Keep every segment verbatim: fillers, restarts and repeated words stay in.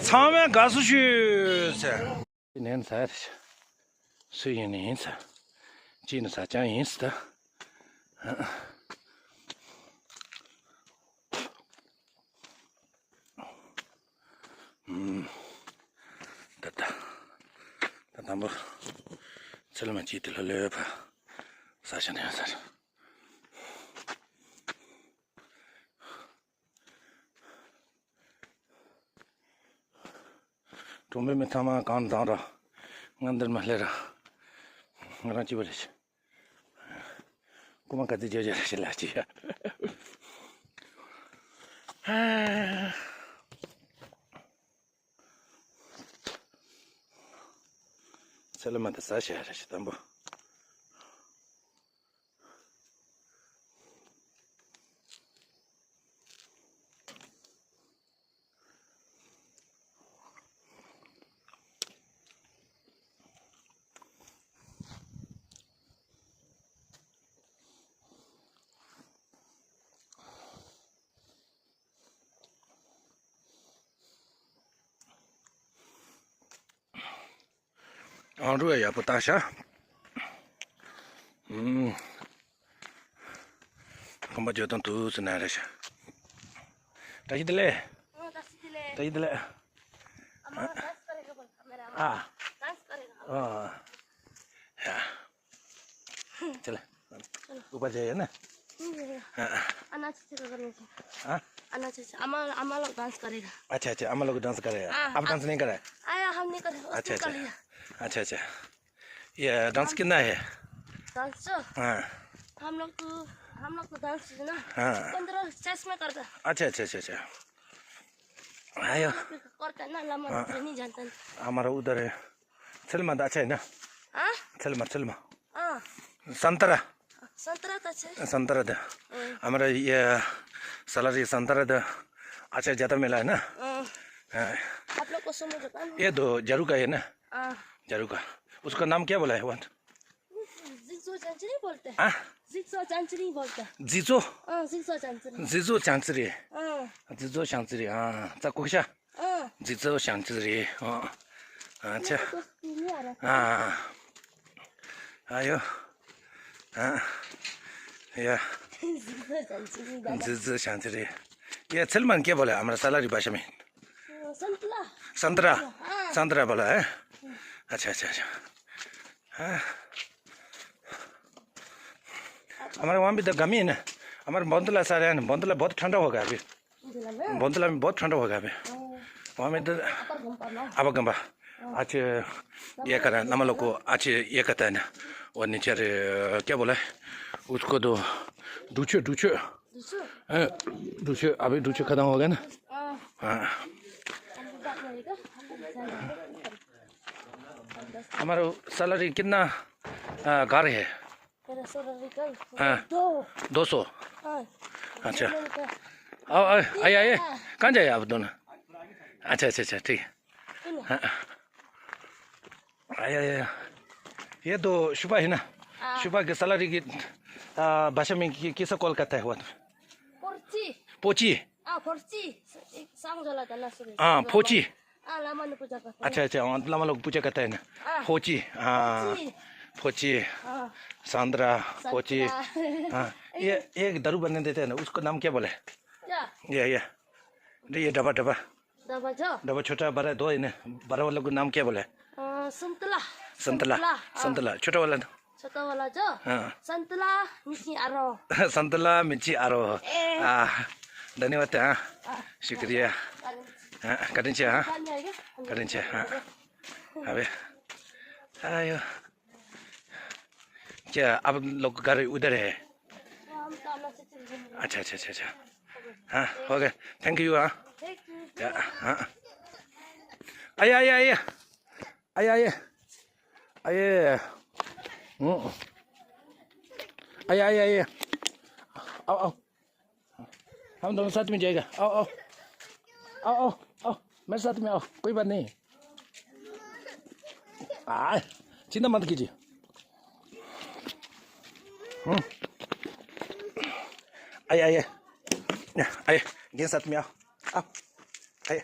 ཚང་མས་དགའ་བསུ་ཞུ་ཟེར། ནན་ཚར། སུ་ཡིན་ནི་ཡིན་ཚར། ཅི་ནི་ཚར་ཅང་ཡིན་ཚར། ད་ད་ད་དང་པོ་ཚལ་མ་ཅིག་དེ་ལ་ལོས་ཕ་ས་ཆ་ནས་ཡོད་ས་རེད། གྲོང་པའི་མི་ཚང་མ་གང་བཟང་ར། ང་འདིར་མ་སླེབས་ར། ང་རང་སྐྱིད་པ་རེད། རྐུ་མ་ག་ཚོད་རྒྱག་རྒྱག་ཞིག་ལ་ཅི་ཡ། ཚལ་མ་དེ་ཟ་བྱས་རེད་ཤི་དང་པོ། ཨང་རུ་ཡག་པོ་བཏགས་ཤག་ཨུམ། ཁོམ་པ་བརྗོད་དང་དུས་སུ་ན་རེ་ཤག་བཀྲ་ཤིས་བདེ་ལེགས། ཨོ། བཀྲ་ཤིས་བདེ་ལེགས། བཀྲ་ཤིས་བདེ་ལེགས། अम्मा डांस करेगा बोल, मेरा अम्मा। हाँ। डांस करेगा। हाँ। या। चला। ऊपर जाइए ना। हाँ। अन्ना चाचा को करने से। हाँ? अन्ना चाचा, अम्मा, अम्मा लोग डांस करेगा। अच्छा, अच्छा, अम्मा लोग डांस करेगा। हाँ, आप डांस नहीं करा है? आया, हम नहीं करे, उसने कर लिया। अच्छा, अच्छा। ये डांस कितना है? डांस? हाँ। हम लोग तो, हम लोग तो डांस है ना, हाँ। पन्द्रह चेस में करता। अच्छा, अच्छा, अच्छा, अच्छा। आयो। हम लोग भी करता है ना, लम्बा हाँ। नहीं जानता। हमारा उधर है। छलमा त अच्छा है ना? हाँ? छलमा, छलमा। हाँ। संतरा। संतरा त अच्छा है। संतरा त। हाँ। हमारा ये सैलरी संतरा त अच्छा ज्यादा मिला है ना? हाँ। हाँ। आप लोग को समझ आता है? ये तो जरू का है ना? हाँ। जरू का। उसका नाम क्या बोला है वहाँ? जिक्सो चंचरी बोलते हैं। हाँ? जिक्सो चंचरी बोलते हैं। जिक्सो? हाँ, जिक्सो चंचरी। जिक्सो चंचरी। हाँ। जिक्सो चंचरी, हाँ। चा कुकशा? हाँ। जिक्सो चंचरी। हाँ। अच्छा। मेरे को नहीं आ रहा था। हाँ। आयो। हाँ। या। जिक्सो चंचरी दादा। जिक्सो चंचरी। ये छलमा क्या बोला हमारा सैलरी भाषा में? संतरा। संतरा। हाँ। संतरा बोला है? अच्छा, अच्छा, अच्छा। हाँ। हमारे वहाँ भी तो गर्मी है ना। हमारे बोंदला सारे हैं ना, बोंदला बहुत ठंडा होगा अभी। बोंदला में? बोंदला में बहुत ठंडा होगा अभी। हाँ। वहाँ में तो अपर गंपा ना? अपर गंपा। हाँ। आज ये करा, नमलो को आज ये कहता है ना। और नीचे रे, क्या बोला है? उसको तो डूचो, डूचो। डूचो? हाँ, डूचो, अभी डूचो खत्म हो गया ना? हाँ। हाँ। हमको बात नहीं का? हमको जाना है। हमारा सैलरी कितना, आ, घर है? तेरा सैलरी कल? हाँ। दो। दो सौ? हाँ। अच्छा। मेरे का आओ, आओ, आइए, आइए। हाँ। कहाँ जाइए आप दोनों? अच्छा, अच्छा, अच्छा, ठीक है। सुनो। हाँ। आइए, आइए। ये तो शुभा है ना? हाँ। शुभा के सैलरी की, आ, भाषा में कि-, कैसा कॉल करता है वो? पोर्ची। पोची। हाँ, पोर्ची। एक सांग जला था ना, सुबह। हाँ, पोची। हाँ, लामा ने पूजा करता है। अच्छा, अच्छा, हाँ, लामा लोग पूजा करता है ना। हाँ। पोची, हाँ। पोची। पोची। हाँ। सांद्रा, पोची। सांद्रा। हाँ। ये, ये एक दारू बनने देते हैं ना, उसको नाम क्या बोले? क्या? ये, ये। ये डब्बा, डब्बा। डब्बा जो? डब्बा छोटा, बड़ा दो है ना। बड़ा वाला को नाम क्या बोले? अ, संतला। संतला। संतला, हाँ। संतला। छोटा वाला ना? छोटा वाला जो? हाँ। संतला मिची आरो। संतला मिची आरो। ए। हाँ, धन्यवाद, हाँ। हाँ। शुक्रिया। हाँ, कटिंग छे, हाँ। कटिंग छे, हाँ। अबे। आयो। क्या आप लोग घर उधर है? हाँ, हम तो अलग से चले जाएंगे। अच्छा, अच्छा, अच्छा, अच्छा। हाँ, ओके। थैंक यू, हाँ। Thank you. या, हाँ। आइए, आइए, आइए। आइए, आइए। आइए। हम्म। आइए, आइए, आइए। आओ, आओ। हम दोनों साथ में जाएगा। आओ, आओ। आओ, आओ, आओ। मेरे साथ में आओ। कोई बात नहीं। आ, चिंता मत कीजिए। हम्म। आइए, आइए। आइए, ये साथ में आओ। आओ। आइए।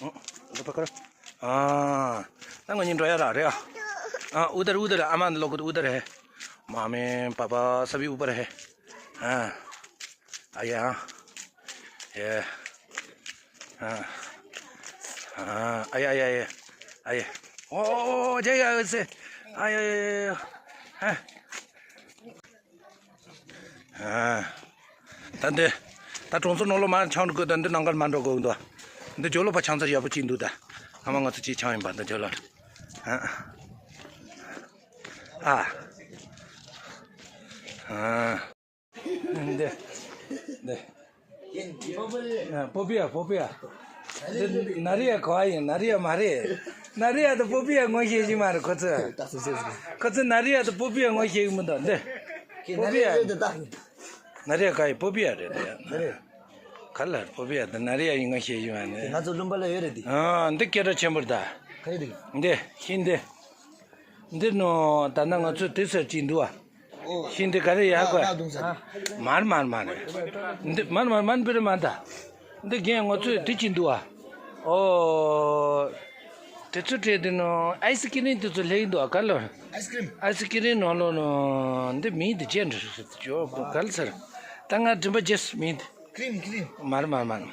हम्म। ཨ། ད་ང་གཉིས་འགྲོ་ཡ་ར་རེད་ཨ། ཨ། उधर उधर है, अम्मा लोग उधर है। मामी पापा सभी ऊपर है। हाँ। आइए, हाँ। ये। हाँ। हाँ, आइए, आइए, आइए। आइए। ओ, ओ, ओ, जाइए, ऐसे। आइए, आइए, आइए। हाँ। ཨ། ད་འདི། ད་གྲོང་ཚོ་ནང་ལོགས་མར་འཆང་འགྲོ་དགོས། ད་འདི་ནང་ཁར་མ་འགྲོ་དགོས་འདུག་འདི་ཇོ་ལོ་པ་ཆང་ས་ཡག་པོ་ཅིག་འདུག་ད་ཨ་མ་ང་ཚོ་ཅིག་ཆང་ཡིན་པ་འདི་ཇོ་ལོ། ཨ། ཨ། ཨ། འདི། འདི། ཨ། པོ་པི་ཡ། པོ་པི་ཡ། འདི་ན་རི་ཡ་ག་བ་ཡིན། ན་རི་ཡ་མ་རེད། ན་རི་ཡ་དང་པོ་པི་ཡ་ངོ་ཤེས་ཀྱི་མ་རེད་ཁོ་ཚོ། ཁོ་ཚོ་ན་རི་ཡ་དང་པོ་པི་ཡ་ངོ་ཤེས་ཀྱི་མི་འདུག་འདི། པོ་པི་ཡ། ན་རི་ཡ་ག་ཡི། པོ་པི་ཡ་རེད་འདི། ན་རི་ཡ། ག་ལ་པོ་པི་ཡ་དང་ན་རི་ཡ་ཡིན་ངོ་ཤེས་ཀྱི་མ་རེད། ང་ཚོ་ལུང་པ་ལ་ཡོད་རེད་འདི། ཨ། འདི་སྐད་གྲགས་ཆེན་པོ་རེད་ད། ག་རེ་འདི། འདི་ཤིང་འདི། འདི་ནོ་ད་ནང་ང་ཚོས་དེ་ཟེར་གྱི་འདུག་ཨ། ཤིང་འདི་ག་རེ་ཡག་གོ། མར་མར་མར་རེད། འདི་མར་མར་མར་འབེ་རེ་མར་ད། འདི་རྒན་ང་ཚོས་དེ་གྱི་འདུག་ཨ། ཨོ། དེ་ཚོ་སྤྲད་དེ་ནོ་ཨའི་སི་ཀི་རིམ་དེ་ཚོ་ལྷག་འདུག་ཨ། ག་ལོ། ཨའི་སི་ཀི་རིམ། ཨའི་སི་ཀི་རིམ་ནང་ལོགས་ནོ་འདི་མིང་དེ་ཅན་འདྲ་ཞིག་ཅོ་ག་ལ་ཚར། ད་ང་དྲན་པ་བརྗེད་སོང་མིང་དེ། ཀི་རིམ་ཀི་རིམ། མར་མར་མར།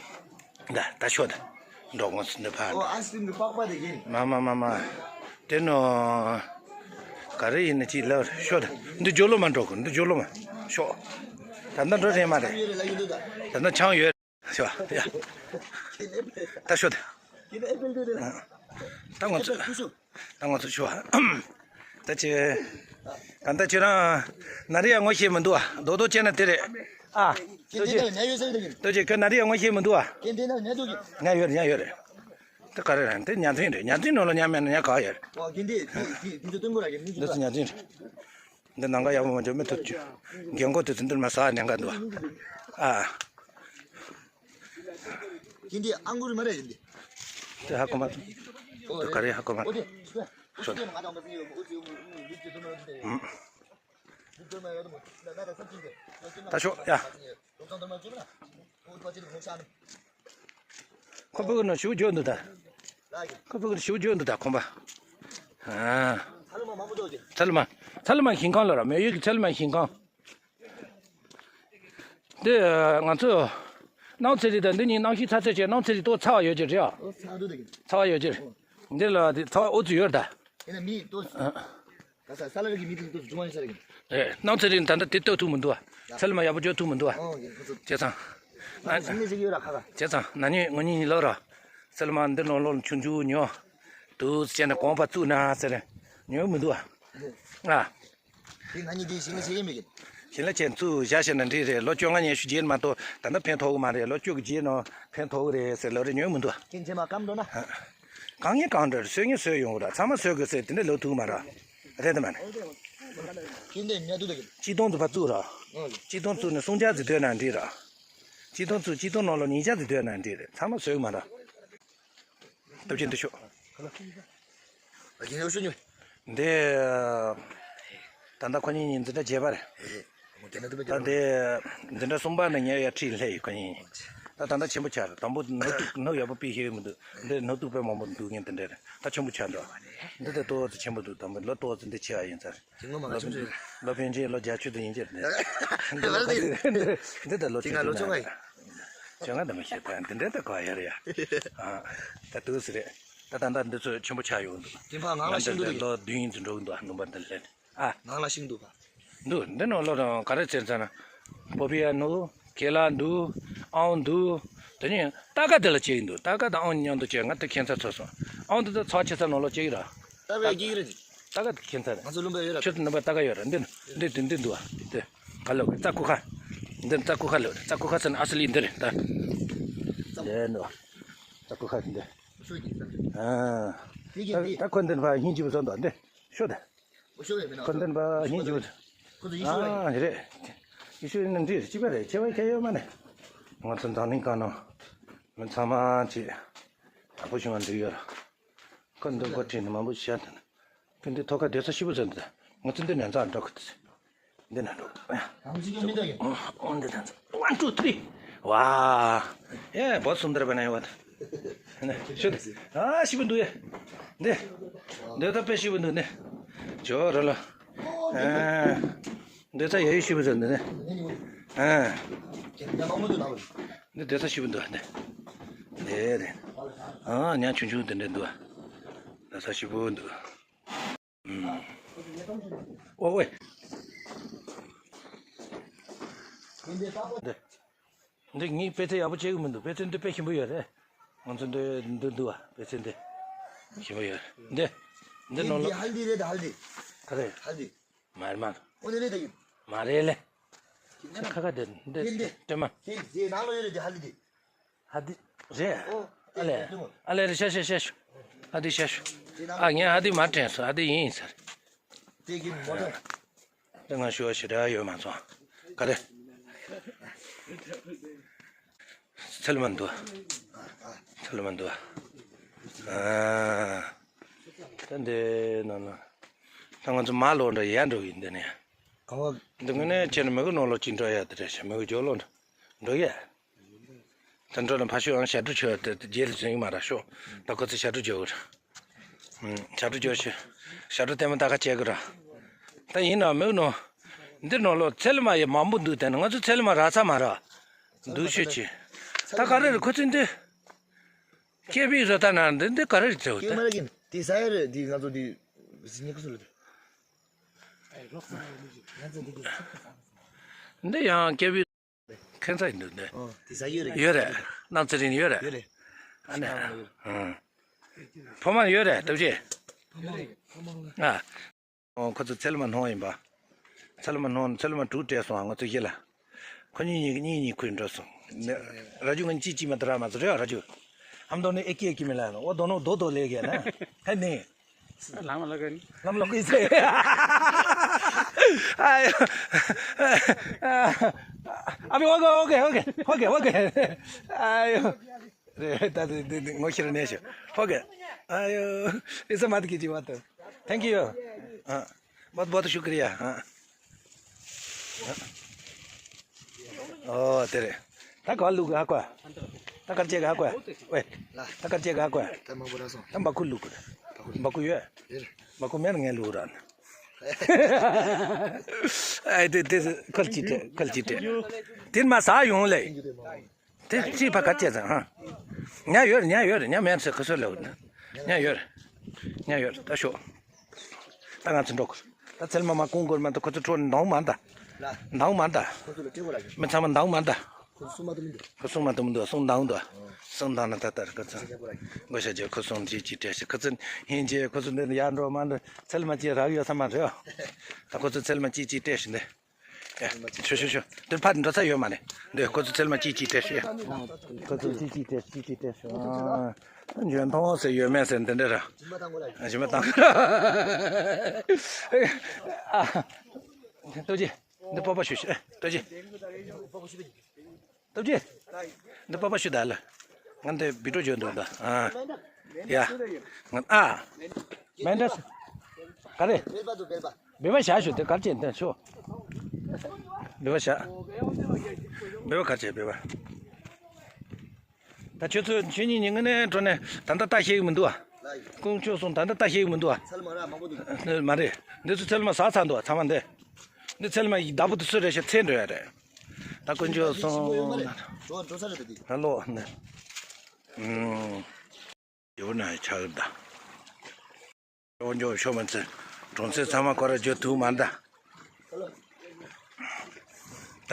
ད་ད་ཤོག་ད། འགྲོ་དགོངས་སུ་འདི་ཕར། ཨོ་ཨའི་སི་ཀི་རིམ་གྱི་པགས་པ་དེ་ཡིན། མ་མ་མ་མ། དེ་ནོ། ག་རེ་ཡིན་ན་ཅིག་ལབ་ཤོག་ད། འདི་ཇོ་ལོ་མ་འགྲོ་གི། འདི་ཇོ་ལོ་མ། ཤོག་ད་ལྟ་འགྲོ་རན་མ་རེད། ད་ལྟ་ཆང་ཡོད། ཤོག་ཡ། ད་ཤོག་ད། ད་ང་ཚོ། ད་ང་ཚོ་ཤོག་ད་ཅི། ད་ལྟ་ཁྱེད་རང་ན་རི་ཡ་ངོ་ཤེས་མི་འདུག་ཨ། རྡོག་རྡོག་བྱས་ན་དེ་རེད། ཨ། ལྟོས་ཅི། ལྟོས་ཅི། ཁྱོད་ན་རི་ཡ་ངོ་ཤེས་མི་འདུག་ཨ། ང་ཡོད་རེད། ང་ཡོད་རེད། ད་ག་རེ་རེད། དེ་ཉ་འཛིན་རེད། ཉ་འཛིན་ནང་ལ་ཉ་མེད་ན་ཉ་ག་ཡོད་རེད། འདི་ཚོ་ཉ་འཛིན་རེད། འདི་ནང་ག་ཡག་པོ་མ་འཇོག་མི་ཐུབ་ཅི། རྒན་གོག་དེ་ཚོ་འདིར་མ་ཟ་ཉན་ག་འདུག་ཨ། ཨ། ཁྱེད་འདི་ཨང་གུར་མ་རེད་འདི། དེ་ཧ་གོ་མ་ཐུབ། དེ་ག་རེ་ཧ་གོ་མ་ཐུབ། ཤོད། ད་ཤོག་ཡ། ཁོ་ཕྲུ་གུ་ནང་ཞུ་རྒྱུ་འདུག་ད། ཁོ་ཕྲུ་གུ་ནང་ཞུ་རྒྱུ་འདུག་ད་ཁོམ་པ། ཨ། ཚ་ལུ་མ། ཚ་ལུ་མ་ཤིང་ཁང་ལ་ར། མེ་ཡོད་ཀྱི་ཚ་ལུ་མ་ཤིང་ཁང་། འདི་ང་ཚོ་སྣང་ཚེ་རིང་དང་འདི་གཉིས་གནམ་གཤིས་ཚ་ཚད་ཆེ། སྣང་ཚེ་རིང་ཏོག་ཚ་བ་ཡོད་ཀྱི་རེད་ཨ། ཚ་བ་ཡོད་ཀྱི་རེད། འདི་ལ་འདི་ཚ་བ་ཨུ་ཚུགས་ཡོད་ད། ཨ། ད་ས་ས་ལ་རིག་གི་མི་དེ་ཚོ་ཅུང་མ་ཡིན་ས་རེད། ཨེ། སྣང་ཚེ་རིང་ད་ལྟ་དེ་ལྟོས་ཐུབ་མི་འདུག་ཨ། ཚ་ལུ་མ་ཡག་པོ་བཅོས་ཐུབ་མི་འདུག་ཨ། ཨོ་ཡིན་ཁོ་ཚོ། བྱས་ཙང་། ང་ཞིག་ནས་ཞིག་ཡོད་ར་ཁ་ཁ། བྱས་ཙང་ན་ནིང་ང་གཉིས་ལོག་ར། ཚ་ལུ་མ་འདི་ནང་ལོགས་ཆུང་ཆུང་ཉོ། དུ་བྱས་ནས་གོམ་པ་བཙུགས་ན་ཟེར། ཉོ་མི་འདུག་ཨ། ཨ། དེ་ང་གཉིས་དེ་ཞིང་ལ་ཆེ་གི་མེད་གི། ཞིང་ལ་ཆེ་བཙུགས་བཞག་བྱས་ན་འགྲིག་རེད། ལོ་བཅོ་ལྔ་ཉི་ཤུ་རྗེས་མ་གཏོགས་ད་ལྟ་ཕན་ཐོགས་གི་མ་རེད། ལོ་བཅུ་གི་རྗེས་ནང་ཕན་ཐོགས་གི་རེད་ཟེར་ལབ་རེད། ཉོ་མི་འདུག་ཨ། ཁྱེད་ཚེ་མ་སྐམ་འགྲོ་ན། གང་ངེས་གང་འདྲ་སོས་ངེས་སོས་ཡོང་གི་ར། ཚང་མ་སོས་དགོས་ཟེར་དེ་འདྲ་ལབ་ཐུབ་མ་ར། རེད་དམ་མ་རེད། ཁྱེད་འདི་ཉལ་དུ་ད་གི། སྤྱི་སྟོང་དུ་ཕར་བཙུགས་ར། ཨོ། སྤྱི་སྟོང་བཙུགས་ནས་སུམ་ཆ་ཙམ་སྡོད་ན་འགྲིག་ར། སྤྱི་སྟོང་བཙུགས། སྤྱི་སྟོང་ནང་ལ་ཉིས་ཆ་ཙམ་སྡོད་ན་འགྲིག་རེད། ཚང་མ་སོས་མ་ར། སྟོབས་ཆེན་འདི་ཤོག་ཨ། ཁྱེད་འདི་ཤོག་ཉོ། འདི། ད་ལྟ་ཁོ་གཉིས་གཉིས་འཛིན་གྲྭ་བརྒྱད་པ་རེད། ཨེ། ད་འདི་འཛིན་གྲྭ་གསུམ་པ་ནས་ཉེ་ཡ་ཁྲིད་སླེབས་ཡོད་ཁོ་གཉིས། ད་ད་ལྟ་ཆེན་པོ་ཆགས་རེད། དང་པོ་ནོར་དུག་ནོར་ཡག་པོ་པི་ཤེས་ཡོད་མི་འདུག་འདི་ནོར་དུག་དཔེ་མང་པོ་འདུག་ངས་འདི་འདྲ་རེད། ད་ཆེན་པོ་ཆགས་འགྲོ། འདི་ད་ཏོག་ཙམ་ཆེན་པོ་འདུག་དང་པོ་ལོ་ཏོག་ཙམ་འདི་ཆེ་བ་ཡིན་ཚར། ལོ་ཕན་ཆད་ལོ་བརྒྱད་ཅུ་དུ་ཡིན་གྱི་རེད། འདི་ད་ལོ་ཆེ་ཆུང་ན་རེད། བཅོ་ལྔ་དང་མི་ཤེས་ད་འདི་འདྲ་ད་གོ་ཡ་རེད་ཡ། ཨ། ད་དུས་སུ་རེད། ད་ད་ད་འདི་ཚོ་ཆེན་པོ་ཆགས་ཡོང་འདུག་དེ་ཕར་ངང་ལ་ཤིང་འདུག་ལོ་བདུན་ཡིན་ཚུལ་འགྲོ་གི་འདུག་ནུམ་པ་འདི་ལས། ཨ། ནང་ལ་ཤིང་འདུག་པ། འདུག་འདི་ནང་ལོ་རང་ག་རེ་ཟེར་ཙང་ན། པོ་པི་ཡ་འདུག་ཁེ་ལ་འདུག་ཨང་འདུག་དེ་ནས་རྟ་ཁ་དེ་ལ་བཅད་ཀྱི་འདུག་རྟ་ཁ་དང་ཨང་མཉམ་དུ་བཅད། ང་དེ་ཁྱད་མཚར་ཚོར་སོང་། ཨང་དེ་ཚོ་ཚྭ་ཆེ་ས་ནང་ལོགས་བཅད་ཀྱི་ར། རྟ་ཁ་ཡ་སྐྱེ་གི་རེད། རྟ་ཁ་དེ་ཁྱད་མཚར་རེད། ང་ཚོ་ལུང་པ་ཡོད་ར། ཁྱོད་ཚོ་ནུབ་པ་རྟ་ཁ་ཡོད་ར། འདི་འདི་འདི་འདི་འདུག་ཨ། འདི་ག་ལོག་རྩྭ་ཀུ་ཁ། འདི་རྩྭ་ཀུ་ཁ་ལོག་རྩྭ་ཀུ་ཁ་ཟེར་ན་ཨ་སི་ལི་འདི་རེད་ད། འདི་འདུག་རྩྭ་ཀུ་ཁ་འདི། ཨ། ད་ཁོ་འདི་ཕར་སྙིང་རྗེ་པོ་བཟོ་འདུག་འདི་ཤོད་ད། ཁོ་འདི་ཕར་སྙིང་རྗེ་པོ། ཨ་རེད། ཡེ་ཤུ་ཡིན་ན་འདྲི་རེད། གཅིག་པ་རེད། ཁྱད་པར་གང་ཡོད་མ་ནི། ང་ཚོ་འཛམ་གླིང་སྒང་ནང་མི་ཚང་མ་ཅིག་དྲག་པོ་བྱུང་བ་འདུག་ཡོད་ར། ཁོ་འདི་མགོ་ཁྲིད་ནས་མང་པོ་བཤད་དང་། ཁོ་འདི་ཐོག་ཁ་བསྡད་ས་ཞིབ་པོ་ཟེར་འདུག་ང་ཚོ་འདི་ནས་འཛག་འགྲོ་གི་འདུག་འདི་ན་འགྲོ་གི་འདུག་ཨང་ཅི་གི་མི་འདུག་གི། ཨང་འདི་ད་འཛག one two three ཝ། ཨེ་བོ་སུམ་དར་བ་ན་ཡོད། ནས་ཤོད། ཨ་ཞིབ་པོ་འདུག་ཡ། འདི། འདི་ད་དཔེ་ཞིབ་པོ་འདུག་ནས། ཇོ་ར་ལ། ཨ། འདི་ད་ཡ་ཡི་ཞིབ་པོ་འདུག་འདི་ནས། ཨ། འདི་འདི་ད་ཞིབ་པོ་འདུག་འདི། འདི་རེད། ཨ་ཉ་ཆུང་ཆུང་འདི་འདྲ་འདུག་ཨ། འདི་ད་ཞིབ་པོ་འདུག་ཨོ་ཝེ། འདི་ངས་དཔེ་ཆ་ཡག་པོ་བྱེད་གི་མི་འདུག་དཔེ་ཆ་འདི་དཔེ་ཞིམ་པོ་ཡོད་རེད། ང་ཚོ་འདི་འདི་འདུག་བ། དཔེ་ཆ་འདི་ཞིམ་པོ་ཡོད་རེད། འདི་འདི་ནང་ལོགས། ཧལ་དི་རེད། ཧལ་དི། ག་རེ། ཧལ་དི། མ་རེད་མ། ཨོ་ནི་རེད་ད་ཡིན། མ་རེད་ལེ། ཁ་ཁ་དེ་འདི་འདི་སྟོན་མ། དེ་དེ་ནང་ལོགས་ཡོད་རེད་དེ་ཧལ་དི་དེ། ཧ་དི་རེད། ཨོ། ཨ་ལེ། ཨ་ལེ་རེད། ཤ་ཤ་ཤ་ཤ། ཧ་དི་ཤ་ཤ། ཨ་ངས་ཧ་དི་མ་དྲན་སོང་། ཧ་དི་ཡིན་ཡིན་ཟེར། དེ་གི་མོ་ཊ། དེ་ང་ཞུ་བ་ཞེ་དྲག་ཡོད་མ་སོང་། ག་རེ། ཚལ་མ་འདུག་ཚལ་མ་འདུག་ཨ། ད་འདི་ནང་ན། ད་ང་ཚོ་མ་ལོག་འདྲ་ཡར་འགྲོ་གི་འདི་ནས། འདི་ངོས་ནས་ཁྱེད་མི་གི་ནང་ལོགས་ཅིག་འགྲོ་ཡ་དེ་རེད་ཤག་མི་གི་ཇོ་ལོ་འགྲོ་ཡ། ད་འགྲོ་ན་ཕ་ཤོད་ཨང་ཞབས་བྲོ་ཆོད་དེ་རྗེས་ལ་ཟིན་གི་མ་ར་ཤོག་ད་ཁོ་ཚོ་ཞབས་བྲོ་རྒྱག་གི་རེད། ཞབས་བྲོ་རྒྱག་ཤོག་ཞབས་བྲོ་ལྟད་མོ་ལྟ་ག་བྱེད་གི་ར། ད་ཡིན་ན་མི་གི་ནང་། འདི་ནང་ལོགས་ཚལ་མ་ཡི་མང་པོ་འདུག་དེ་ནི་ང་ཚོ་ཚལ་མ་རག་ས་མ་ར། འདུག་ཤོད་ཅིག་ད་ག་རེ་རེད་ཁོ་ཚོ་འདི། སྐྱེས་པའི་བཟོ་ལྟ་ན་འདི་འདི་ག་རེ་རེད་ཟེར་བ་ད། སྐྱེས་མ་ར་གིན་དེ་ས་ཡ་རེད་དེ་ང་ཚོ་དེ་ཟིན་ཉི་ཁུ་སུ་ལ་དེ། འདི་ཡང་སྐྱེས་པའི་ཁྱད་མཚར་ཡིན་འདུག་འདི། ཨོ་དེ་ས་ཡོད་རེད། ཡོད་རེད། གནམ་ཚེ་རིང་ཡོད་རེད། ཡོད་རེད། ཨ་ནི། ཕོ་མ་ཡོད་རེད་སྟོབས་ཆེ། ཕོ་མ་ལ། ཨ། ཨོ་ཁོ་ཚོ་ཚལ་མ་སྣོང་ཡིན་པ། ཚལ་མ་སྣོང་ཚལ་མ་དྲུག་སྤྲད་སོང་ང་ཚོ་ཡིད་ལ། ཁོ་གཉིས་གཉིས་གཉིས་གཉིས་ཁུར་འགྲོ་སོང་། ར་ཇུ་ང་གཅིག་གཅིག་མ་དེ་ར་མ་ཚོ་རེད་ར་ཇུ། ཧམ་དོ་ནི་ཨེ་ཀི་ཨེ་ཀི་མི་ལ་ནོ་འོ་དོ་ནོ་དོ་དོ་ལེ་གེ་ན། ཧེ་ནི། ལམ་ལ་ག་ནི། ལམ་ལ་ཀི་ཚེ། ཨ་ཡོ། ཨ་བི་ཨོ་ཀེ་ཨོ་ཀེ་ཨོ་ཀེ་ཨོ་ཀེ་ཨོ་ཀེ། ཨ་ཡོ། ད་དེ་དེ་དེ་ངོ་ཤེས་ར་ནས་ཤོད། ཕོ་གེ། ཨ་ཡོ། ཨི་ས་མ་དེ་གི་ཅི་བ་ཏོ། Thank you། ཨ། बहुत बहुत शुक्रिया ཨ། ཨོ་དེ་རེད། ད་ག་ལུག་ག་ཧ་གོ། ད་གར་ཅེ་ག་ཧ་གོ། ཝེ། ད་གར་ཅེ་ག་ཧ་གོ། ད་མ་བུ་ར་སོང་། ད་འབའ་ཁུ་ལུག་ག་འབའ་ཁུ་ཡོད། འབའ་ཁུ་མེར་ངའི་ལུག་ར་ན། ཨ་དེ་དེ་ཁལ་ཅི་ཏེ་ཁལ་ཅི་ཏེ། དེར་མ་ཟ་ཡོང་ལེ། དེ་ཅི་ཕ་ག་ཅེ་ཙང་ཧ། ཉ་ཡོད་ཉ་ཡོད་ཉ་མེད་ཟེར་ཁ་སོ་ལེ། ཉ་ཡོད། ཉ་ཡོད་ད་ཤོག་ད་ང་ཚོ་འགྲོ་གི། ད་ཚལ་མ་མ་ཀུང་གོར་མ་ད་ཁོ་ཚོ་འཕྲོ་འདང་མ་ད། འདང་མ་ད། མི་ཚང་མ་འདང་མ་ད། ཁོ་གསུང་མ་ཐུབ་མི་འདུག་གསུང་འདང་འདུག་གསུང་འདང་ད་ད་ཁོ་ཚོ། མགོ་ཤ་རྒྱབ་ཁོ་གསུང་ཅི་ཅི་སྤྲད་ཤི་ཁོ་ཚོ་ཧིན་རྗེ་ཁོ་ཚོ་འདི་ཡར་འགྲོ་མ་འགྲོ་ཚལ་མ་ཅི་རག་ཡོད་ས་མ་རེད། ད་ཁོ་ཚོ་ཚལ་མ་ཅི་ཅི་སྤྲད་ཤི་འདི། ཤོ་ཤོ་ཤོ། དེར་ཕར་འགྲོ་ས་ཡོད་མ་རེད། འདི་ཁོ་ཚོ་ཚལ་མ་ཅི་ཅི་སྤྲད་ཤི། ཁོ་ཚོ་ཅི་ཅི་སྤྲད་ཅི་ཅི་སྤྲད་ཤི། འཇོན་ཐང་ཟེར་ཡོད་མེད་ཟེར་འདི་འདྲ་ར། ཞིམ་པ་བཏང་། ཨ། ལྟོ་ཅི། འདི་པགས་པ་ཞུ་ཤི། ལྟོ་ཅི། སྟོབས་ཆེ། འདི་པགས་པ་ཞུ་ད་ལ། ང་འདི་བི་ཀྲོ་བརྗོད་འདུག་ད། ཨ། ཡ། ང་ཨ། མེན་ཏྲ་སི། ག་རེ། སྦལ་པ་བཞག་ཞུ་དེ་གར་ཅན་དེ་ཤོ། སྦལ་པ་བཞག་སྦལ་པ་གར་ཅན་སྦལ་པ། ད་ཁྱོད་ཚོ་ཁྱོད་གཉིས་ཉིན་ངན་ནས་འགྲོ་ནས་ད་ལྟ་ལྟ་ཤེས་གི་མི་འདུག་ཨ། ཀུང་ཆོས་སོང་ད་ལྟ་ལྟ་ཤེས་གི་མི་འདུག་ཨ། མ་རེད། འདི་ཚོ་ཚལ་མ་ཟ་ཚར་འདུག་ཨ་ཚང་མ་འདི། འདི་ཚལ་མ་ཡི་བདག་པོ་དེ་སུ་རེད་ཤག་ཚེ་འགྲོ་ཡ་རེད། ད་དཀོན་མཆོག་གསུམ། འགྲོ་འགྲོ་ས་རེད་ད་འདི། ཧ་ལོ་ནི། ཨུམ། ཡོད་ན་ཆགས་ད། འཇོག་འཇོག་ཤོག་མ་ཚེ། གྲོང་གསེབ་ཚང་མ་ཁོ་ར་བརྗོད་ཐུབ་མ་ད།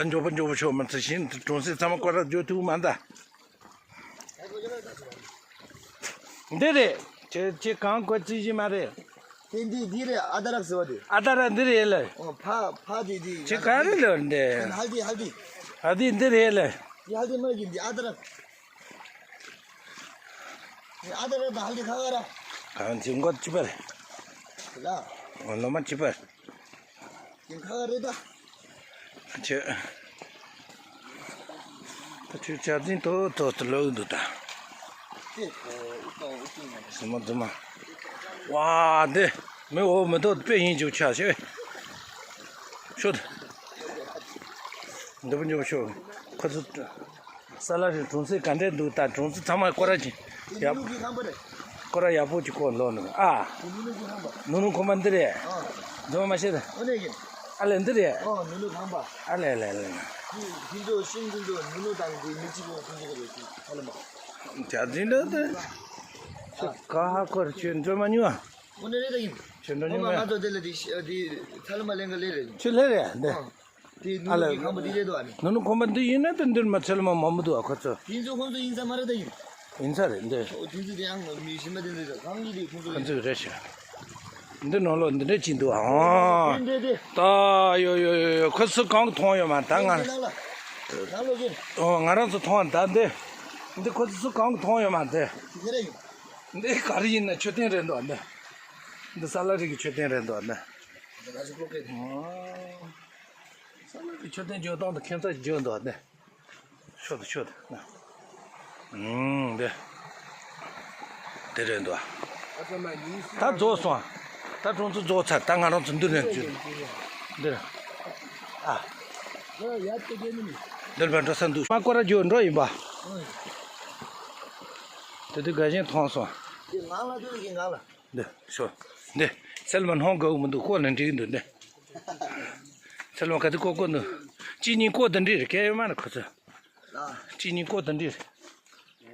ད་འཇོག་པ་འཇོག་པ་ཤོག་མ་ཚེ་བཞིན་གྲོང་གསེབ་ཚང་མ་ཁོ་ར་བརྗོད་ཐུབ་མ་ད། འདི་རེད། ཁྱེད་ཁྱེད་གང་གོ་རྩིས་ཀྱི་མ་རེད། དེ་འདི་འདི་རེད། ཨ་ད་རག་ཟེར་བ་དེ། ཨ་ད་རག་འདི་རེད་ལ། ཨོ་ཕ་ཕ་དེ་དེ། ཁྱེད་ག་རེ་ལ་འདི། ཧལ་དི་ཧལ་དི། ཧལ་དི་འདི་རེད་ལ། འདི་ཧལ་དི་མ་རེད་འདི་ཨ་ད་རག་འདི་ཨ་ད་རག་དང་ཧལ་དི་ཁ་ཁ་ར། གང་ཅི་མགོ་ཅི་པ་རེད། ལ། ལོ་མ་ཅི་པ། ཡིན་ཁ་རེད་ད། ཁྱེད། ད་ཁྱོད་ཆ་འཛིན་ཏོག་ཏོག་ཏུ་ལོག་འདུག་ད། ཟི་མ་ཟི་མ། ཝ་འདི། མི་འོ་མི་ཐོག་དཔེ་ཡིན་འཇུག་ཆ་ཤེས། ཤོད། འདི་པོ་འཇུག་ཤོད། ཁོ་ཚོ། ས་ལ་རི་གྲོང་གསེབ་ག་འདྲས་འདུག་ད་གྲོང་གསེབ་ཚང་མ་སྐོར་ར་ཅིག་ཡ། ནུ་ནུ་གི་ཁང་པ་རེད། སྐོར་ར་ཡག་པོ་ཅིག་སྐོར་ལོ་ནུ། ཨ། དེ་ནུ་ནུ་གི་ཁང་པ། ནུ་ནུ་ཁང་པ་འདི་རེད། ཨ། རྫོང་མ་ཤེས་ད། ཨོ་ནས་ཡིན། ཨ་ལས་འདི་རེད། ཨོ་ནུ་ནུ་ཁང་པ། ཨ་ལས་ལས་ལས། དེ་དེ་ཚོ་ཤིང་དེ་ཚོ་ནུ་ནུ་དང་དེ་མི་གཅིག་པོ་དེ་ཚོ་ག་རེད་དེ་ཧ་ལས་མ། ཇ་དེ་འདྲ་དེ། ཁ་ཧ་ཁོར་ཁྱོད་འགྲོ་མ་མྱོང་ཨ། ཨོ་ནས་རེད་ད་ཡིན། ཁྱོད་འགྲོ་མྱོང་ཨོ་མ་མེད། ང་ཚོ་དེ་ལ་དེ་དེ་ཧ་ལས་མ་ལེན་ག་ལས་རེད། ཁྱོད་ལས་རེད་འདི། ཨོ། དེ་ནུ་ཨ་ལ། ནུ་གི་ཁང་པ་འདི་རེད་དོ་ཨ་ནི། ནུ་ནུ་ཁང་པ་འདི་ཡིན་ན་དེ་འདིར་མ་ཚད་ལ་མ་མང་པོ་འདུག་ཨ་ཁོ་ཚོ། དེ་ཚོ་ཁོང་ཚོ་ཡིན་ས་མ་རེད་ད་ཡིན། ཡིན་ས་རེད་འདི། ཨོ་དེ་ཚོ་དེ་ཡང་མི་ཤི་མ་དེ་འདི་ཚོ་གང་གི་དེ་ཁོང་ཚོ་ཁོ་ཡིན། ཚོ་རེད་ཤག་འདི་ནང་ལོགས་འདི་འདྲ་ཅིག་འདུག་ཨ། འདི་འདི་འདི། ད་ཡོ་ཡོ་ཡོ་ཡོ་ཁོ་ཚོ་གང་གི་མཐོང་ཡོད་མ་ད་ང་། ནང་ལོགས་ཀྱི། ཨོ་ང་རང་ཚོ་མཐོང་བ་ད་འདི། འདི་ཁོ་ཚོ་གང་གི་མཐོང་ཡོད་མ་འདི། དེ་རེད་ཡིན། འདི་ག་རེ་ཡིན་ན་མཆོད་རྟེན་རེད་འདུག་འདི། འདི་ས་ལ་རི་གི་མཆོད་རྟེན་རེད་འདུག་འདི། འདི་ང་ཚོ་ཀློག་སྐད། ཨོ། ས་ལ་རི་མཆོད་རྟེན་བརྗོད་སྟངས་དང་ཁྱད་མཚར་བརྗོད་འདུག་འདི། ཤོད་དང་ཤོད་དང་། ཨུམ་འདི། འདི་རེད་འདུག་ད་རྫོགས་སོང་། ད་གྲོང་ཚོ་རྫོགས་ཚར་ད་ང་རང་ཚོ་འདི་རེད་འདུག་འདི་རེད། ཨ། འདིར་བ་འགྲོ་ས་འདུག་མ་སྐོར་ར་རྒྱུ་འགྲོ་ཡིན་པ། དེ་དུས་དགའ་ཞེན་མཐོང་སོང་། འདི་ངང་ལ་འདི་གི་ངང་ལ། འདི་ཤོ། འདི། སེལ་མ་སྣང་དགའ་བོ་མི་འདུག་ཀོ་ལ་འགྲིག་འདུག་འདི། སེལ་མ་ག་དུས་ཀོ་ཀོ་འདུག་གཅིག་གཉིས་ཀོ་དེ་འདྲས་རེད་སྐད་ཡོད་མ་རེད་ཁོ་ཚོ། གཅིག་གཉིས་ཀོ་དེ་འདྲས་རེད།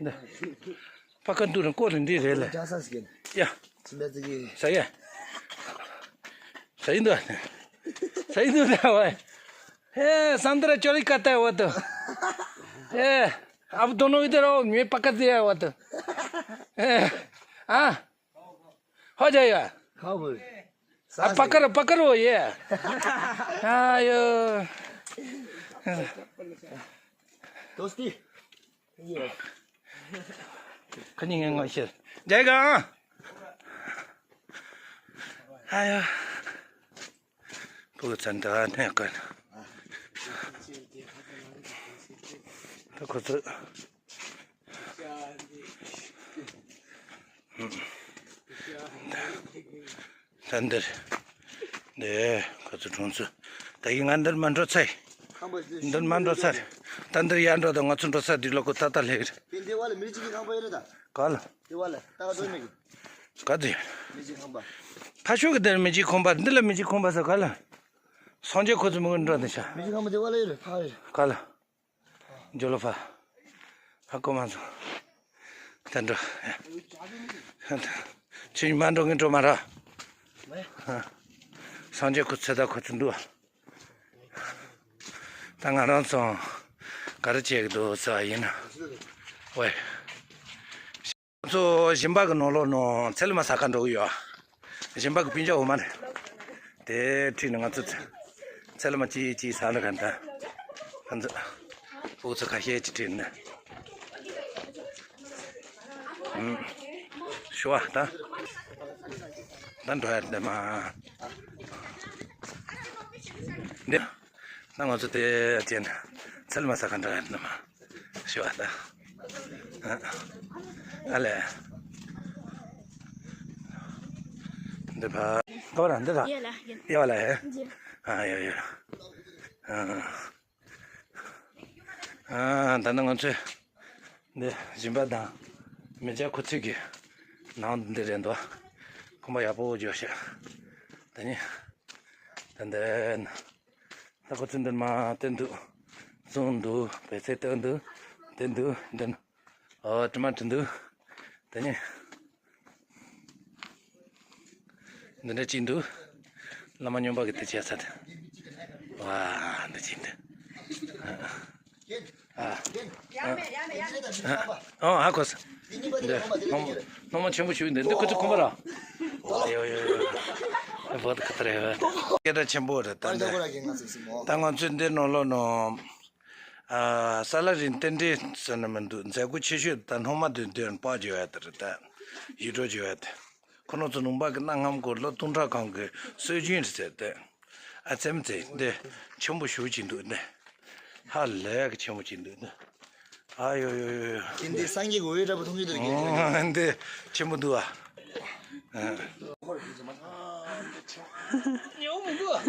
འདི། ཕ་ཁ་འདུག་རེད་ཀོ་ལ་འདྲས་རེད་ལ། ཡ། ས་ཡ། ས་ཡ་འདུག་ས་ཡ་འདུག་ད་བ། ཧེ་སམ་དར་ཅོ་རི་ཀ་ཏ་བ་དུ། ཧེ། अब दोनों इधर आओ, मैं पकड़ दिया हुआ तो। ए, हाँ, हो जाएगा। हाँ भाई। अब पकड़, पकड़ो ये। आयो। दोस्ती। खनी गंगा शेर। जाएगा। आयो। ཕྲུ་གུ་ཚན་ད་གནས་ཀ། ད་ཁོ་ཚོ། ད་འདིར། འདི་ཁོ་ཚོ་གྲོང་ཚོ། ད་ཡིན་ང་འདིར་མ་འགྲོ་ཚར། འདིར་མ་འགྲོ་ཚར། ད་འདིར་ཡར་འགྲོ་ད་ང་ཚོ་འགྲོ་ཚར་འདི་ལོ་ཁོ་ད་ད་ལྷེག་རེད། དེ་འདི་བ་ལ་མི་གཅིག་གི་ཁང་པ་ཡོད་རེད་ད། ག་ལ། དེ་བ་ལ་ད་ག་འགྲོ་མི་གི། ག་དེ། མི་གཅིག་ཁང་པ། ཕ་ཤུལ་གི་དེར་མི་གཅིག་ཁང་པ་འདི་ལ་མི་གཅིག་ཁང་པ་ཟེར་ག་ལ། སངས་རྒྱས་ཁོ་ཚོ་མི་ངོ་འགྲོ་འདི་ཤ། མི་གཅིག་ཁང་པ་དེ་བ་ལ་ཡོད་རེད་ཕ་རེད། ག་ལ། ཇོ་ལོ་ཕ། ཧ་གོ་མ་སོང་། ད་འགྲོ། ཁྱོད་མ་འགྲོ་ངས་འགྲོ་མ་ར། སངས་རྒྱས་ཁོ་ཚོ་ད་ཁོ་ཚོ་འདུག་ད་ང་རང་ཚོ་ག་རེ་བྱེད་ཀྱི་འདུག་ཟེར་བ་ཡིན་ན། ཝེ། ང་ཚོ་ཞིང་པ་གི་ནང་ལོགས་ནང་ཚལ་མ་ཟ་ག་འགྲོ་གི་ཡོད། ཞིང་པ་གི་སྤུན་ཀྱག་འོ་མ་རེད། དེ་ཁྲིད་ནས་ང་ཚོ་ཚལ་མ་ཅིག་ཅིག་ཟ་ལ་ག་འདྲ། ང་ཚོ་ཕྲུ་གུ་ཚོ་ཁ་ཤས་ཅིག་ཁྲིད་ནས། ཨུམ། ཞུ་བ་ད། ད་འགྲོ་ཡ་འདི་མ། འདི། ད་ང་ཚོ་དེ་དེ་ཚལ་མ་ཟ་ག་འགྲོ་ཡ་འདི་མ། ཞུ་བ་ད། ཨ་ལས། འདི་ཕ། ག་བ་ར་འདི་ར། ཡ་ལ་ཡ། ཡ་བ་ལ་ཡ། ཡ། ཨ་ཡ་ཡ། ཨ། ཨ། ད་ནི་ང་ཚོས་འདི་སྦྱིན་པ་དང་མི་སྐྱ་ཁོ་ཚོས་ཀྱི་ནང་འདི་རེད་འདུག་ཁང་པ་ཡག་པོ་བརྗོད་ཤག་ད་ནི་ད་འདི་ད་ཁོ་ཚོས་འདིར་མ་བསྟན་འདུག་བཙོང་འདུག་བེད་ཚེ་བསྟན་འདུག་དེ་འདུག་འདི་ནི། ཨོ་དྲི་མ་དྲི་འདུག་དེ་ནས་འདི་འདྲ་ཅིག་འདུག་བླ་མ་སྨྱོན་པ་གི་དེ་བྱས་ཚར་དེ། ཝ་འདི་ཅིག་འདུག་ཨ་ཨ་ཨ་ཨ་ཨ་ཧ་གོ་སོང་། འདི་སྣང་བ་སྣང་བ་ཆེན་པོ་ཞིག་འདུག་འདི་ཁོ་ཚོ་ཁོམ་པ་ར། ཡོ་ཡོ་ཡོ་བོད་ཁ་ཐར་ཡོད། སྐད་གྲགས་ཆེན་པོ་རེད་ད་འདི། ད་ང་ཚོས་འདི་ནང་ལོགས་ནང་། ཨ། ས་ལ་རི་རྟེན་འབྲེལ་ཟེར་ན་མི་འདུག་མཛད་སྒོ་ཆེ་ཤོས་ད་སྣང་མ་འདོན་དོན་པགས་བརྗོད་ཡ་དེ་རེད་ད། ཡིད་འཕྲོག་བརྗོད་ཡ་དེ། ཁོ་རང་ཚོ་ལུང་པ་གི་གནའ་སྔ་མོ་གོ་ལོ་སྟོང་ཕྲག་གང་གི་སྲོལ་རྒྱུན་རེད་ཟེར་ཏེ། ཨ་ཙེམ་ཙེ་འདི་ཆེན་པོ་ཞུ་གྱིན་འདུག་འདི། ཧ་ལས་གི་ཆེན་པོ་གྱིན་འདུག་འདི། ཨ་ཡོ་ཡོ་ཡོ་ཡོ། དེ་འདི་སངས་རྒྱས་ཀྱི་འོད་འདྲ་པོ་མཐོང་གི་འདུག་རྒན། འདི་ཆེན་པོ་འདུག་ཨ། ཉོ་མི་འདུག་ཨ།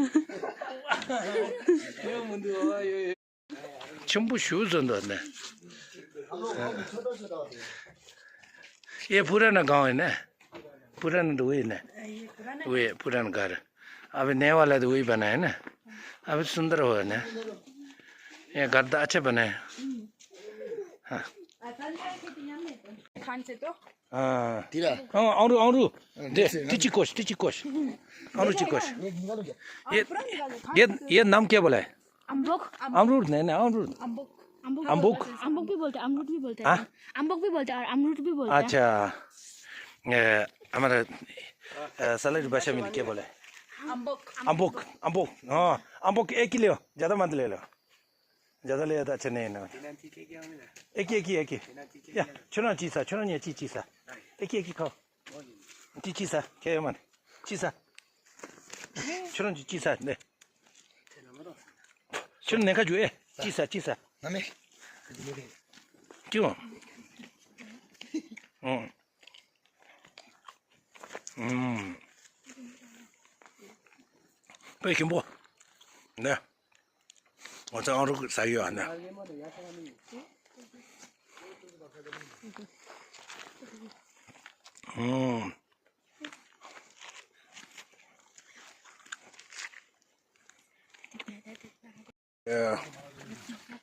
ཉོ་མི་འདུག་ཨ་ཡོ་ཡོ། ཆེན་པོ་ཞུ་བཟོ་འདུག་ནས། ये पुराना गाउँ होइन? पुराना त उयो होइन? उयो पुरानो घर। अब नयाँ वाला त उयो बनायो होइन? अब सुन्दर हो होइन? यहाँ घर त अच्छा बनायो। अँ। खान्छ त? अँ। तिरा। अँ, अरू, अरू। अँ, दे, देख्छु। तिची कोस, तिची कोस। अरू ची कोस। ये, ये, ये नाम क्या बोला है? अम्बोक। अमरूद नहीं, नहीं, अमरूद। अम्बोक। अम्बोक। अम्बोक भी बोलते हैं, अमरूद भी बोलते हैं। हाँ? अम्बोक भी बोलते हैं और अमरूद भी बोलते हैं। अच्छा। ए, हमारा, ए, सलाइट भाषा में क्या बोले? अम्बोक। अम्बोक, अम्बोक। हाँ, अम्बोक एक ही ले लो, ज़्यादा मत ले लो। ज़्यादा ले तो अच्छा नहीं है ना। एक ही, एक ही, एक ही। या, छोरा ची सा, छोरा ची, ची सा। एक ही, एक ही खाओ। ची, ची सा, क्या है मन? ची सा। छोरा ची, ची सा, ले। छोरा ने खा जो, ए, ची सा, ची सा। क्यों? हम्म। हम्म। पे खिम्बो। ने। ང་ཚོ་ཨང་རུག་ཟ་ཡོད་ཨ་ནི། ཨུམ།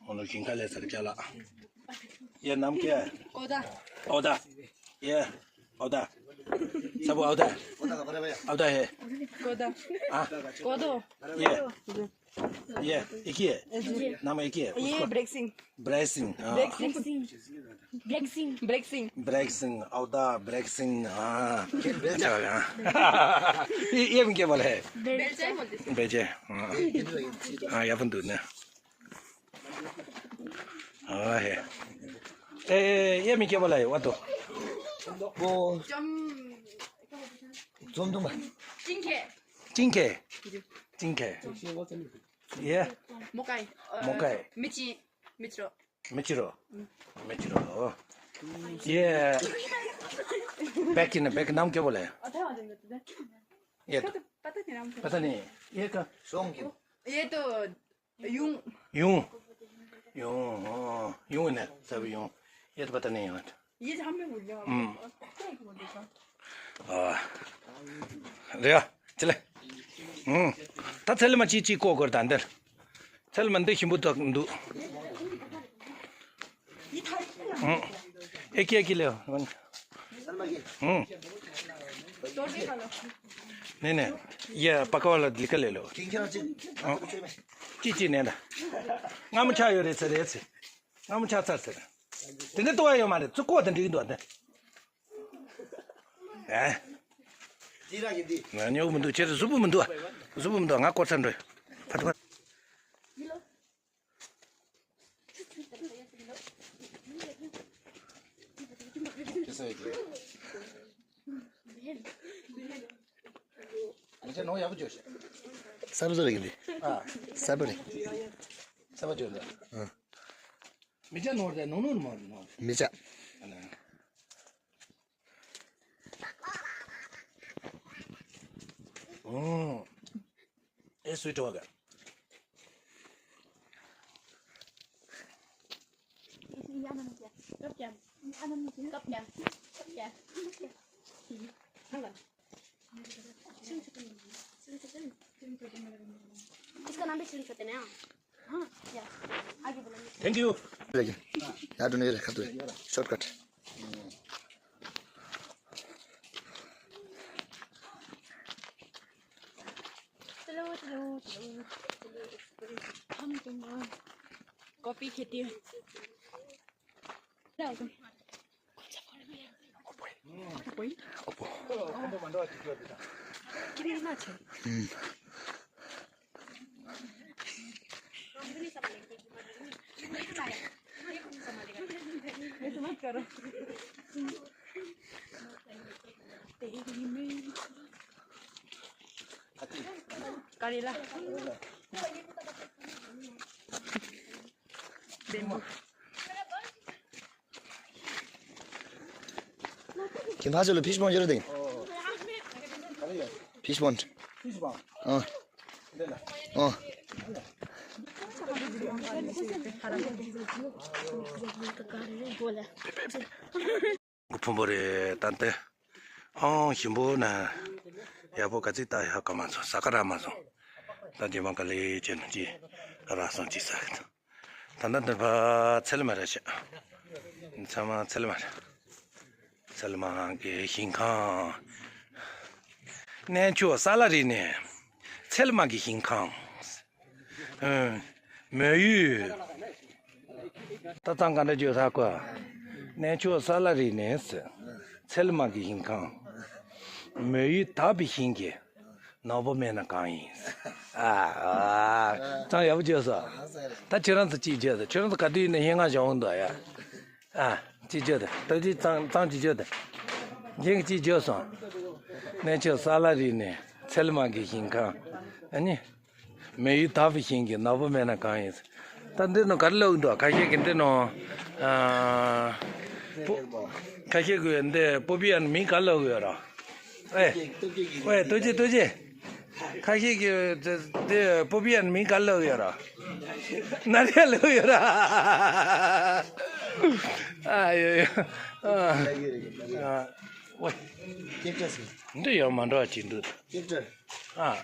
ཨོ་ནོ་ཞིང་ཁ་ལས་ཟེར་ཅ་ལག་ཡ་ནམ་ཁའི། ཨོ་ད། ཨོ་ད། ཡ། ཨོ་ད། ས་བུ་ཨོ་ད། ཨོ་ད་ཧེ། ཨོ་ད། ཨ། ཨོ་ད། ཡ། ये, एक ही है। नाम एक ही है। ये उसको ब्रेक सिंह। ब्रेक सिंह, हाँ। ब्रेक सिंह। ब्रेक सिंह। ब्रेक सिंह। ब्रेक सिंह, औदा ब्रेक सिंह, हाँ। अच्छा लगा, हाँ। ये, ये भी क्या बोला है? बेलचा ही बोलते हैं। बेलचा, हाँ। हाँ, ये अपन दूध ना। हाँ, है। ए, ए, ये भी क्या बोला है? वो तो। वो। जम। जम दूंगा। चिंखे। चिंखे। चिंखे। ये? मोकाई। अ, मोकाई। मिची, मिचरो। मिचरो। मिचरो। ये बैक इन, बैक नाम क्या बोला है? ये तो पता नहीं नाम क्या। पता नहीं। ये का? ये तो यूं। यूं। यूं, हाँ, यूं है ना, सब यूं। ये तो पता नहीं है। ये तो हमें भूल गया। हम्म। ཨ། རེད་ཨ། ཅི་ལེ། ཨུམ། ད་ཚལ་མ་ཅི་ཅི་ཀོ་གོར་ད་འདིར། ཚལ་མ་འདི་ཞིམ་པོ་དག་འདུག་ཨུམ། ཨེ་ཀི་ཨེ་ཀི་ལེ། ཨུམ། ནེ་ནེ། ཡ་པ་ཀ་བ་ལ་ལི་ཀ་ལེ་ལོ། ཅི་ཅི་ནེ་ད། ང་མ་ཆ་ཡོད་རེད་ཚེ་རེད་ཚེ། ང་མ་ཆ་ཚར་ཚེ། དེ་འདྲ་ལྟོ་ཡ་ཡོད་མ་རེད་ཚུ་ཀོ་དེ་འགྲིག་འདུག་དེ། ཨེ། ང་ཉོག་མི་འདུག་ཁྱེད་ཚོ་གཟུགས་པོ་མི་འདུག་གཟུགས་པོ་མི་འདུག་ང་སྐོར་ཚར་འགྲོ། ཕ་ཐུག་གཟབ་གཟབ་རེད་འདི། གཟབ་རེད། གཟབ་བྱོས་ལ། མི་ཆ་ནོར་དེ་ནོར་ནོར་མ་རེད་ནོར། མི་ཆ། ཨོ། ཨེ་སུའི་ཏྲོ་ག इसका नाम भी स्क्रीनशॉट देना है। हाँ, या, आगे बोलेंगे। Thank you. लेकिन यार, तूने ये रखा, तू शॉर्टकट। चलो, चलो, चलो, चलो, हम तुम कॉफी खेती है। करेला। बेम्बू। ཁྱེད་ཕ་ཚོ་ལ་ཕིཤ་པོན་ཡོད་རེད་དེ། ཕིཤ་པོན། ཨ། ཨ། གི་ཕུང་པོ་རེད་ད་འདི། ཨང་ཞིམ་པོ་ན། ཡག་པོ་ག་ཚིག་ལྟ་ཡག་ག་མ་སོང་ཟ་ག་རག་མ་སོང་། ད་རྗེས་མ་ག་ལེ་བྱས་ན་ཅི་རག་སོང་ཅི་ཟ་གི་ད། ད་ལྟ་འདིར་ཕ་ཚལ་མ་རེད་ཤག་ཚང་མ་ཚལ་མ་རེད། ཚལ་མ་གི་ཞིང་ཁམས། གནས་མཆོག་ས་ལ་རི་ནས། ཚལ་མ་གི་ཞིང་ཁམས། ཨ། མོན་ཡུལ། ད་ཚང་ག་འདྲ་བརྗོད་ས་གོ་གནས་མཆོག་ས་ལ་རི་ནས། ཚལ་མ་གི་ཞིང་ཁམས། མོན་ཡུལ་དག་པའི་ཞིང་གི། ནོར་བུ་མེད་ན་གང་ཡིན། ཨ། ཨ། ཚང་ཡག་པོ་བརྗོད་སོང་། ད་ཁྱེད་རང་ཚོ་གཅིག་བརྗོད་དང་། ཁྱེད་རང་ཚོ་ག་དུས་ཡིན་ན་སྙན་ངག་སྦྱང་འོང་འདུག་ཡ། ཨ། གཅིག་བརྗོད་དང་། ད་ཅི་ཚང་ཚང་གཅིག་བརྗོད་དང་། ཁྱེད་ཀྱིས་གཅིག་བརྗོད་སོང་། གནས་མཆོག་ས་ལ་རི་ནས། ཚལ་མ་གི་ཞིང་ཁམས། ཨ་ནི། མོན་ཡུལ་དག་པའི་ཞིང་གི། ནོར་བུ་མེད་ན་གང་ཡིན། ད་འདི་ནང་ག་རེ་ཀློག་འདུག་ཁ་ཤས་ཀྱིས་འདི་ནང་། ཨ། པོ། ཁ་ཤས་ཀྱིས་འདི་པོ་པི་ཡན་མིང་ག་རེ་ཀློག་ཡོད་ར། ཨེ། ཨེ། ཐུགས་རྗེ་ཆེ། ཐུགས་རྗེ། ཁ་ཤས་ཀྱིས་འདི་འདི་པོ་པི་ཡན་མིང་ག་རེ་ཀློག་ཡོད་ར། ན་རེ་ཀློག་ཡོད་ར། ཨ་ཡོ་ཡོ། ཨ། ཨ། ཝེ། འདི་ཡང་མ་འདྲ་བ་ཅིག་འདུག་ཨ།